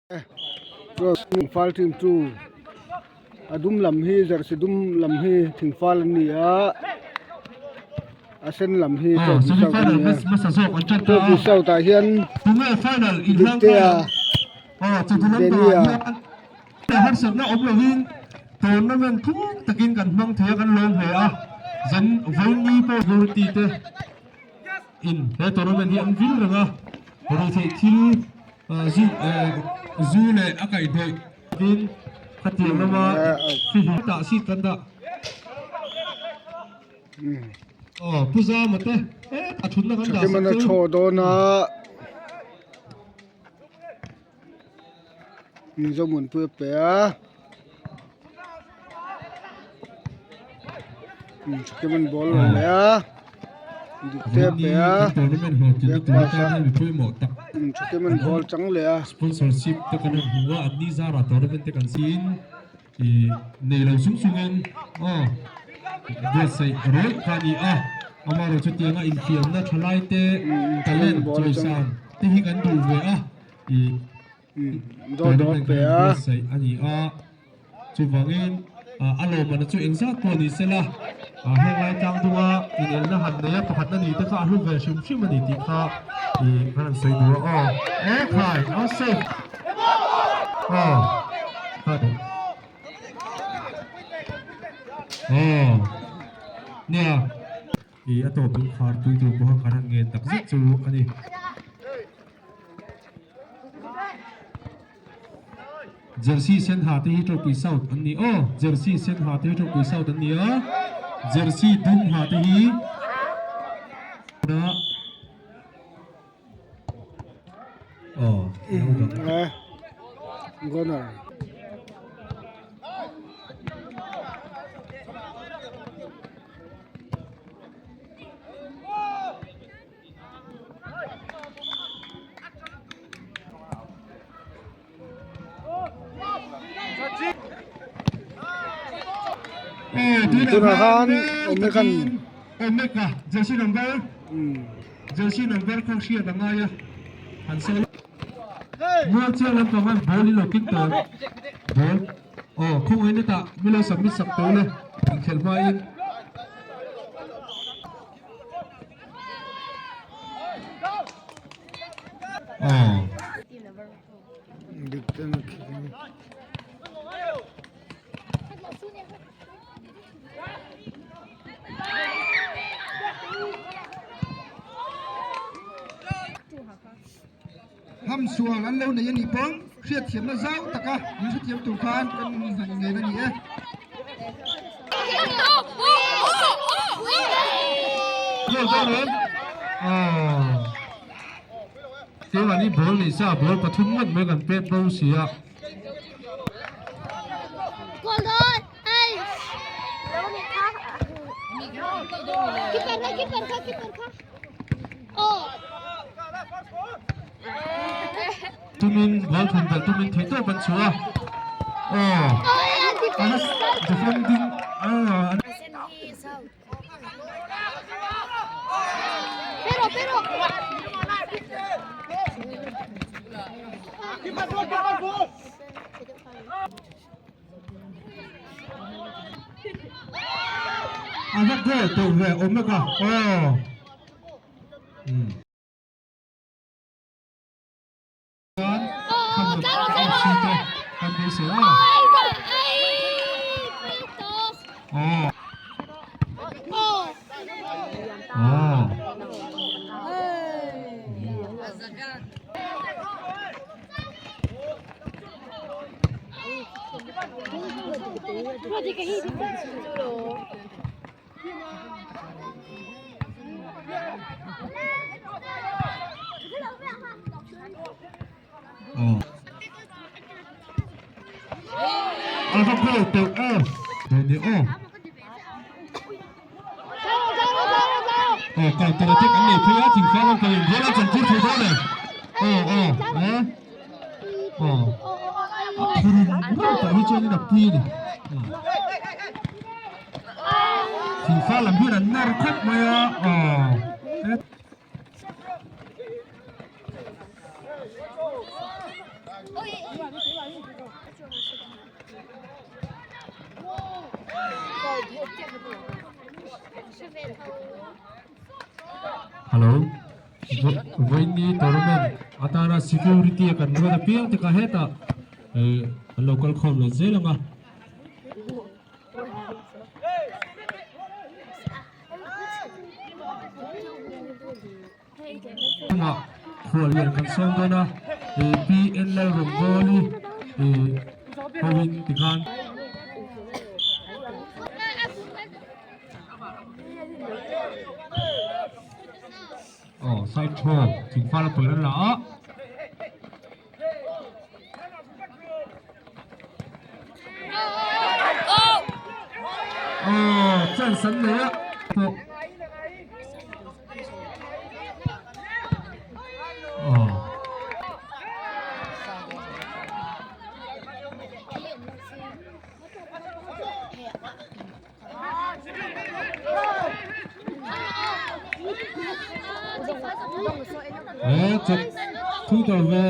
Thingfal team chu a dum lam hi jersey dum lam hi thingfal an ni a a sen lam hi trophy south an ni a trophy south ah hian Diktea Denia harsatna awm lovin tournament thuk takin kan hmang thei a kan lawm hle a zan vawiin pawh security te in he tournament hi an vil reng a ruihtheih thil Zu zu leh a kaihhnawih tin khatiang lama fihlim tah seat kan dah. Aw Pu Zama te hetah thutna kan dah sak chu. Thaw dawn a Mizo Munpui a pe a Thakiman ball a leh a. Dikte pe a back pass a Thakiman ball chang leh a. Sponsorship te kan rawn hmu a, an ni zarah tournament te kan sin ih nei lo chung chungin aw buatsaih rawih kha a ni a, amaherawhchu chutianga infiamna thalai te talent chawisan te hi kan duh ve a ih tournament kan rawn buatsaih a ni a. Chuvangin a lawmana chu engzat pawh ni sela, heng lai tlang dunga inelna han nei a pakhatna ni te kha a hlu ve hrim hrim a ni tih kha ih kan han sawi duh a aw. E khai a safe aw aw nia ih a tawp in khar pui tur pawha kan han ngen tak zet chu a ni. Jersey sen ha te hi Tropui South an ni aw. Jersey sen ha te hi Tropui South an ni a. Jersey dum ha te hi aw Gunner. Tunah khan Omega an Omega jersey number jersey number kha hriat a ngai a han sawi mual chiang lampang an ball hi lo kin tawh ball aw khawngaih na tah milo submit sak tawh le inkhelh hmain. Hamsual an lo nei a nih paw'n hriatthiamna zau taka min hrethiam tur khan kan han ngen a ni e. Keimahni ball nei sa ball pathum ngawt mai kan pet bo si a. Tumin goal thun belh tumin thei tawp an chhuah a. Aw defending ah. A va goal tawh ve awm e ka aw. A va goal teuh aw dawn ni aw. Aw counter attack an nei phei a thingfal lam pawhin goal an chantir thei dawn e. Aw aw e aw a phurum rum tawh hi chuanin a pui a ni. Thingfal lam hian an nawr khawp mai a aw. Hello Vawiini tournament atana security a kan ruat apiang te kha hetah an lo kal khawm leh zel ang a. Chungah khuallian kan sawm dawn a, Pi N Lalrawngbawli hovin tikhan. Aw side throw thingfal a pawi an la a. Aw chance an nei a pawh aw He chak thu tawh ve.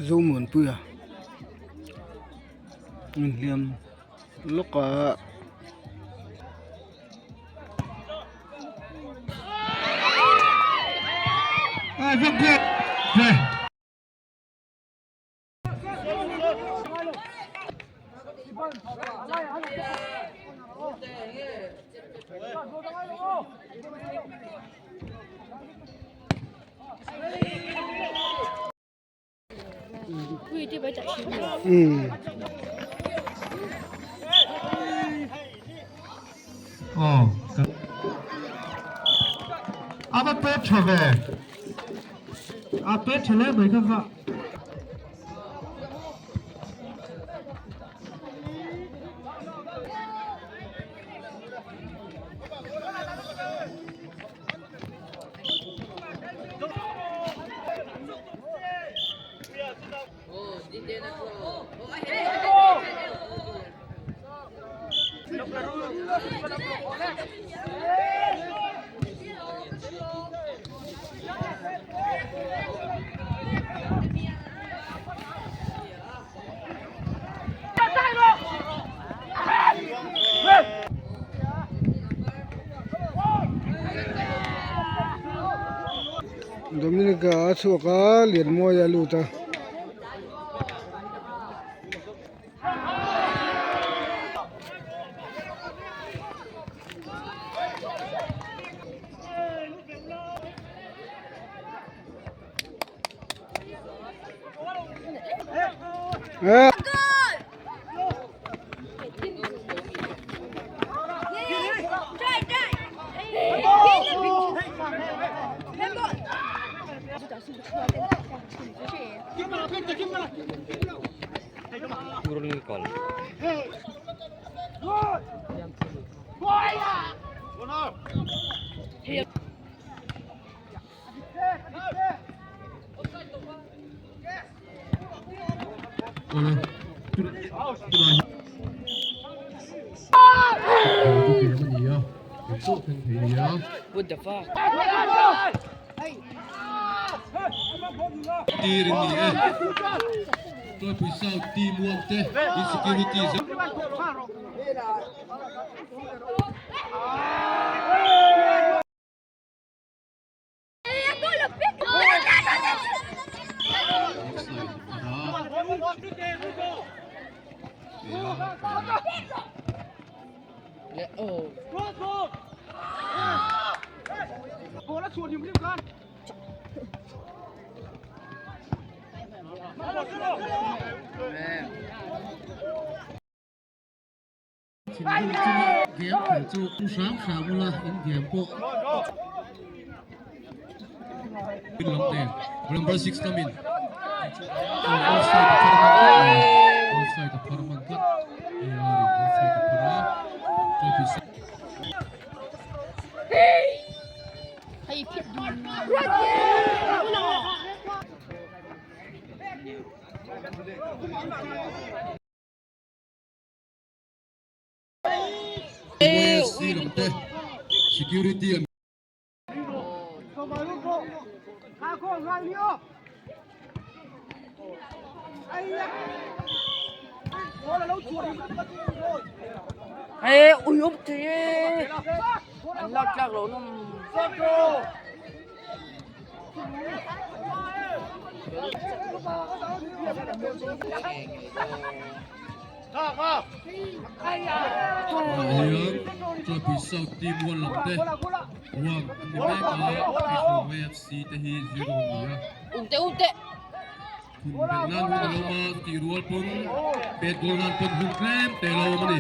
Zomuanpuia inhliam lawk a. A va pet tha ve a pet tha hle mai kha va. Dominica a chhuak a Lianmawia a lut a. What the fuck? Tir in ni e. Tuaipui South team one te insecurity Thinrim chunga game khelh chu tum hram hram ula in game pawh Number 6 lamin offside a phar hman tlat mai offside a phar hman tlat AR in offside a phar a trophy YSC lam te security an Ah hian Chawlhpui South team one lam te uang an ni mek a, Hruai FC te hi zero an ni a. Hun belh nan hun a lo awm a, chutih rual pawn pet goal nan pawn hun tlem te a lo awm a ni.